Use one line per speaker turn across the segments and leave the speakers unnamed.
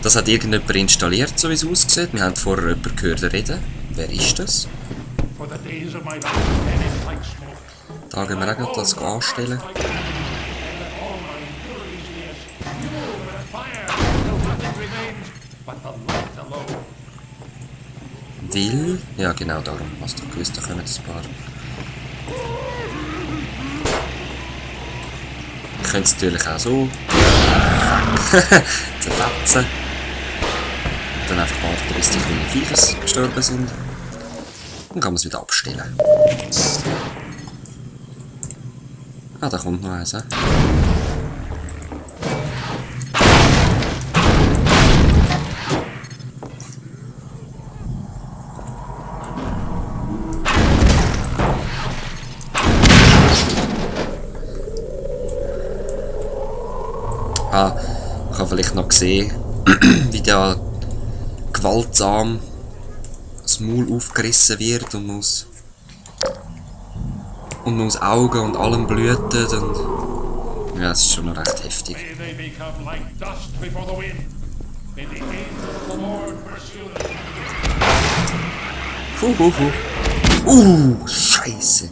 Das hat irgendjemand installiert, so wie es aussieht. Wir haben vorher jemanden gehört reden. Wer ist das? Da gehen wir auch gerade das anstellen. Will? Ja, genau darum. Hast du gewusst, da kommen ein paar. Ich könnte es natürlich auch so zerfetzen. Und dann einfach warten, bis die kleinen Viecher gestorben sind. Dann kann man es wieder abstellen. Ah, da kommt noch eins, he? Ah, ich habe vielleicht noch gesehen, wie der gewaltsam das Maul aufgerissen wird und muss Augen und allem blutet und ja, das ist schon noch recht heftig. Scheiße.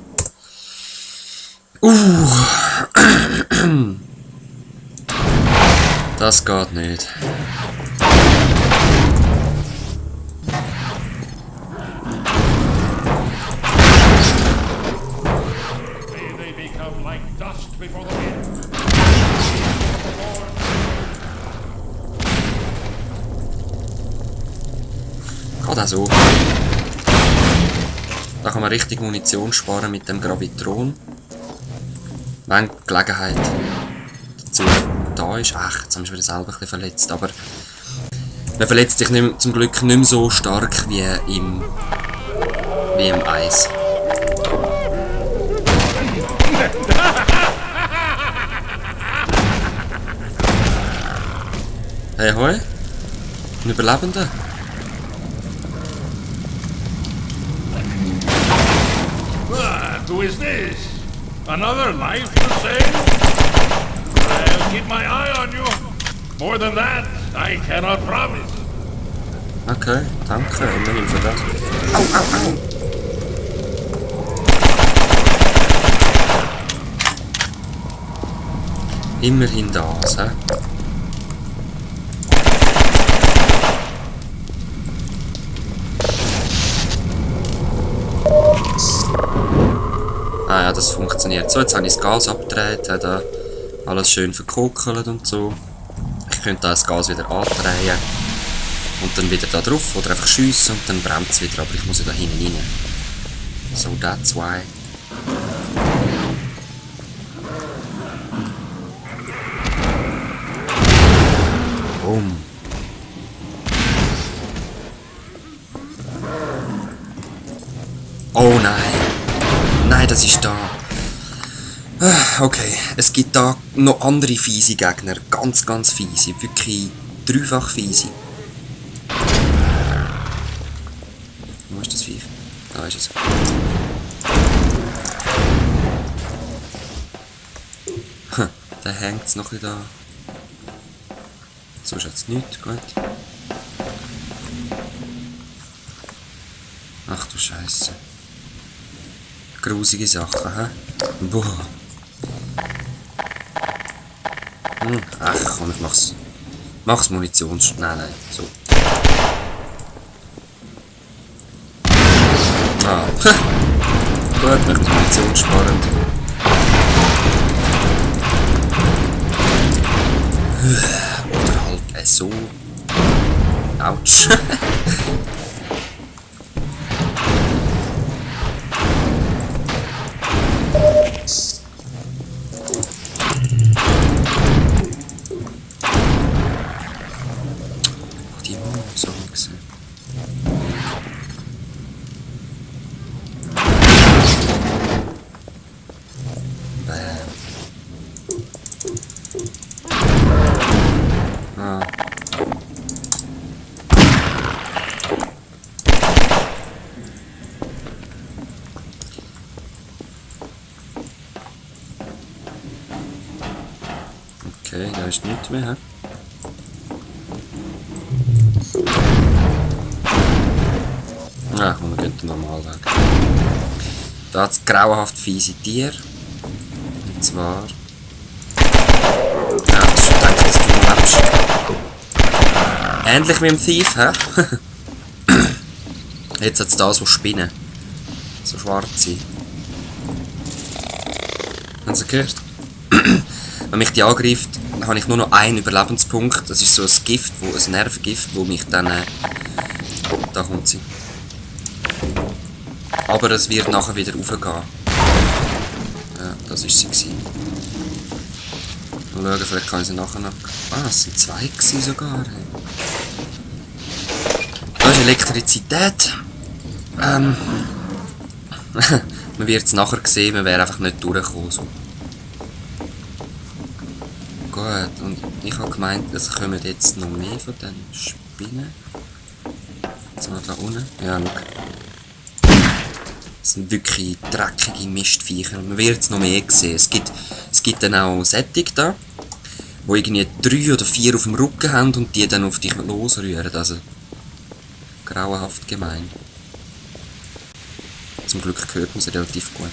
Das geht nicht. Geht auch so. Da kann man richtig Munition sparen mit dem Gravitron. Wenn die Gelegenheit dazu da ist. Ach, jetzt haben wir wieder selber ein bisschen verletzt. Aber man verletzt sich zum Glück nicht mehr so stark wie im Eis. Hey, hoi. Ein Überlebender.
Who is this? Another life, you say? I'll keep my eye on you. More than that, I cannot promise.
Okay, danke, immerhin für das. Au, au, au. Immerhin das, hä? Ah ja, das funktioniert. So, jetzt habe ich das Gas abgedreht, habe da alles schön verkokelt und so. Ich könnte da das Gas wieder andrehen und dann wieder da drauf oder einfach schiessen und dann brennt es wieder, aber ich muss ja da hinten rein. So, that's why. Boom. Oh nein. Nein, das ist da. Okay, es gibt da noch andere fiese Gegner. Ganz, ganz fiese. Wirklich dreifach fiese. Wo ist das Viech? Da ist es. Da hängt es noch ein bisschen da. So ist jetzt nichts, gut. Ach du Scheiße. Grusige Sachen, hä? Boah. Ach komm, ich mach's Munitions... Nein, so. Ah, gut, mach Munition sparen. Oder halt so. Autsch. Die so gesehen. Ah. Okay, da ist nichts mehr. He? Ja, komm, wir gehen den normalen Weg. Da hat es grauenhaft fiese Tiere. Und zwar... Ja, ich schon gedacht, dass du noch lebst. Ähnlich wie im Thief, hä? Jetzt hat es da so Spinnen. So schwarze. Haben Sie gehört? Wenn mich die angreift, habe ich nur noch einen Überlebenspunkt. Das ist so ein Gift, ein Nervengift, wo mich dann... da kommt sie. Aber es wird nachher wieder raufgehen. Ja, das war sie gewesen. Mal schauen, vielleicht kann ich sie nachher noch... Ah, es sind zwei gewesen sogar. Da ist Elektrizität. Man wird es nachher sehen, man wäre einfach nicht durchgekommen. So. Gut, und ich habe gemeint, es kommen jetzt noch mehr von den Spinnen. Jetzt mal da unten. Ja, schau. Das sind wirklich dreckige Mistviecher. Man wird es noch mehr sehen. Es gibt dann auch Sättig da, die irgendwie 3 oder 4 auf dem Rücken haben und die dann auf dich losrühren. Also grauenhaft gemein. Zum Glück hört man sie relativ gut.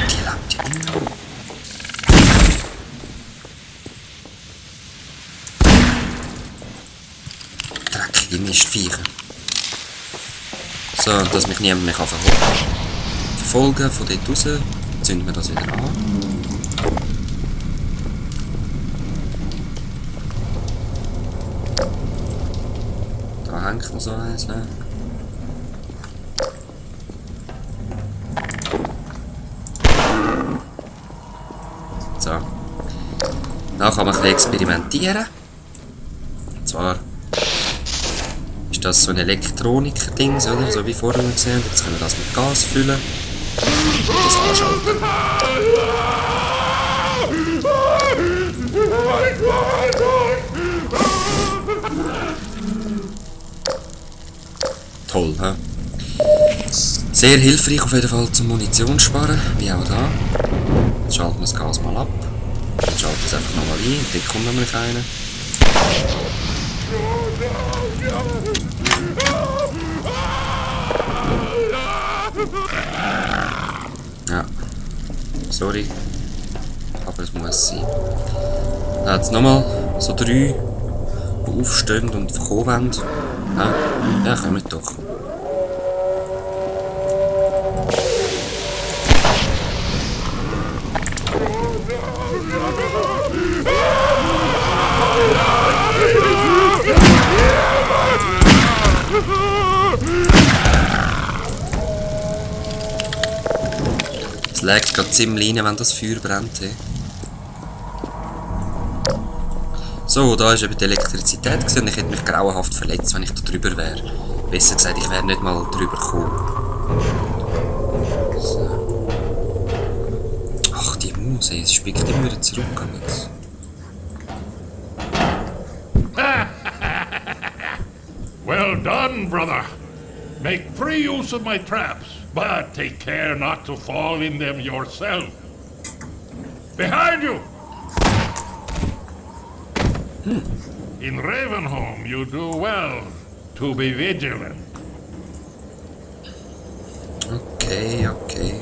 Die lebt ja immer. Dreckige Mistviecher. So, dass mich niemand mehr verfolgen von dort raus. Zünden wir das wieder an. Da hängt noch so eins. Ne? So. Da kann man ein bisschen experimentieren. Und zwar ist das so ein Elektronik-Ding, oder? So wie vorher gesehen. Jetzt können wir das mit Gas füllen. Das anschalten. Toll, hä? Sehr hilfreich auf jeden Fall zum Munition sparen, wie auch da. Jetzt schalten wir das Gas mal ab. Dann schalten wir es einfach nochmal ein und dann kommt nämlich einer. Ja, sorry, aber es muss sein. Dann hat es nochmal so 3, die aufstehen und verkommen wollen. Ja, kommen doch. Es legt gerade ziemlich rein, wenn das Feuer brennt. Hey. So, da war eben die Elektrizität und ich hätte mich grauenhaft verletzt, wenn ich da drüber wäre. Besser gesagt, ich wäre nicht mal drüber gekommen. So. Ach, die Maus, ey, sie spickt immer wieder zurück.
Well done, brother. Make free use of my traps, but take care not to fall in them yourself. Behind you! In Ravenholm, you do well to be vigilant.
Okay, okay.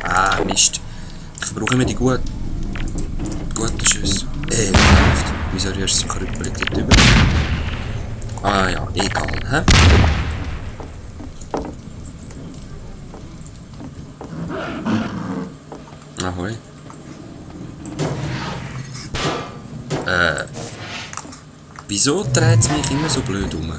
Ah, Mist. Ich verbrauche immer die guten Schüsse. Läuft. Wieso rührst du so krüppelig dort drüber? Ah ja, egal, hä? Ahoi. Wieso dreht es mich immer so blöd um?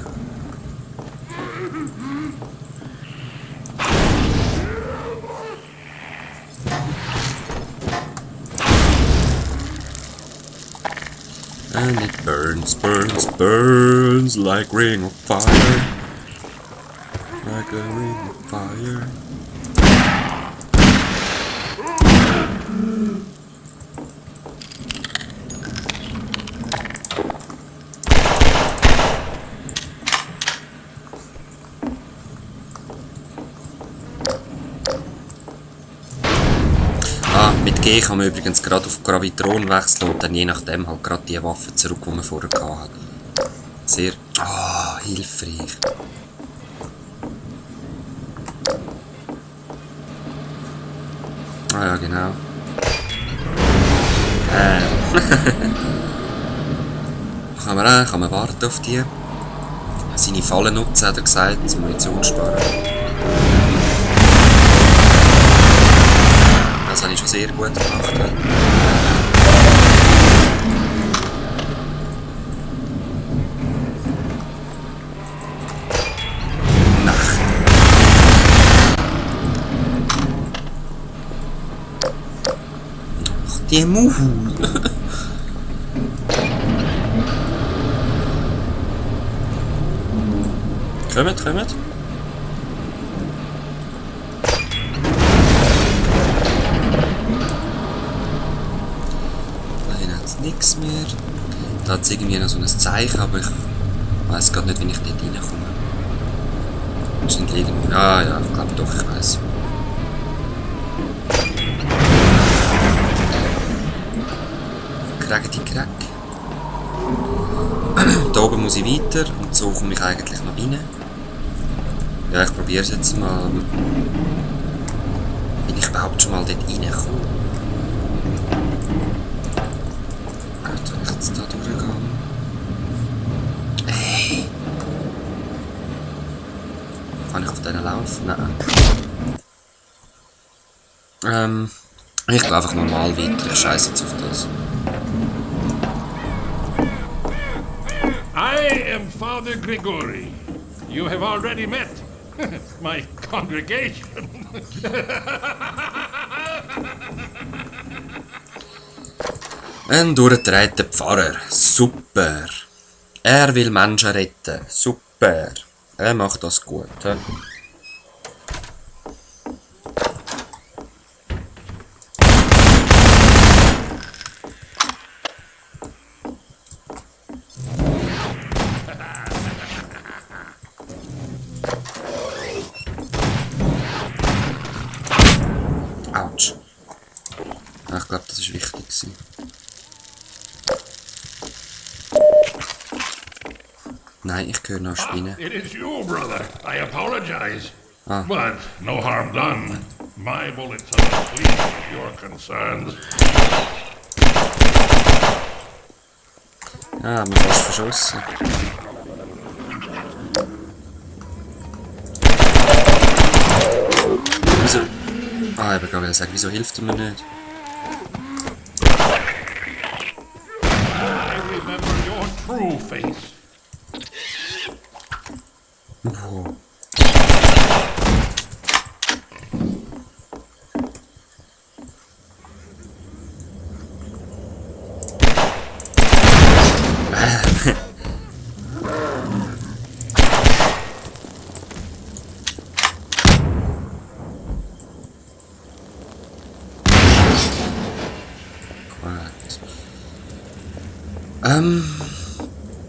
And it burns, burns, burns like ring of fire. Like a ring of fire. Ah, mit G kann man übrigens gerade auf Gravitron wechseln und dann je nachdem halt gerade die Waffe zurück, die man vorher hatte. Sehr... hilfreich. Ah ja, genau. Kann man warten auf die. Seine Fallen nutzen, hat er gesagt, zum Munition sparen. Das habe ich schon sehr gut gemacht. Ach, die Muhu! Kommt. Da hinten hat es nichts mehr. Da hat es irgendwie noch so ein Zeichen, aber ich weiß gerade nicht, wie ich dort reinkomme. Wahrscheinlich irgendwo. Ja, ich glaube doch, ich weiß. Crack. Da oben muss ich weiter und so komme ich eigentlich noch rein. Ja, ich probiere es jetzt mal. Bin ich überhaupt schon mal dort reingekommen? Soll ich jetzt da durchgehen? Hey! Kann ich auf denen laufen? Nein. Ich gehe einfach normal weiter. Ich scheiße jetzt auf das.
I am Father Grigori. You have already met my congregation.
Ein durchgedrehter Pfarrer. Super. Er will Menschen retten. Super. Er macht das gut. He? Autsch. Ich glaube, das war wichtig. Nein, ich höre noch Spinnen.
It is you, brother. I apologize.
Ah.
But no harm done. My bullets are asleep if you're concerned.
Ja, wir fast verschossen. Wieso? Ah, ich wollte gerade sagen, wieso hilft er mir nicht?
I remember your true face.
Wow.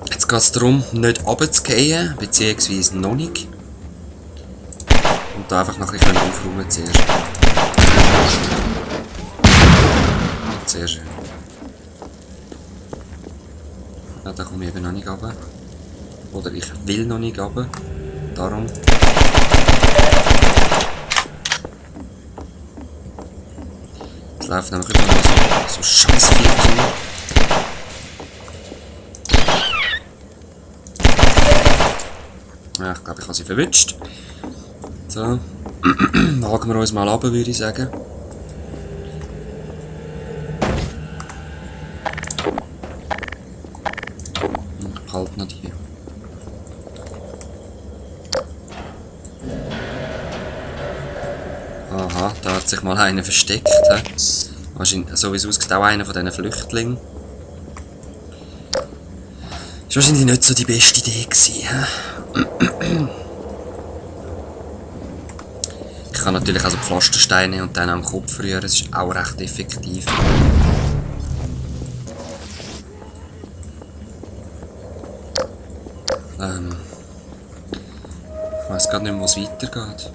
Jetzt geht es darum, nicht runterzugehen, beziehungsweise noch nicht. Und da einfach noch ein bisschen aufräumen zuerst. Sehr schön. Ja, da komme ich eben noch nicht runter. Oder ich will noch nicht runter. Darum. Es läuft nämlich immer noch so scheiß viel zu. Ja, ich glaube, ich habe sie verwünscht. So. Wagen wir uns mal runter, würde ich sagen. Ich behalte noch die. Aha, da hat sich mal einer versteckt. He? Wahrscheinlich, so wie es aussieht, auch einer von diesen Flüchtlingen. Ist wahrscheinlich nicht so die beste Idee gewesen. He? Ich kann natürlich also Pflastersteine und dann am Kopf rühren, das ist auch recht effektiv. Ich weiss gerade nicht mehr, wo es weitergeht.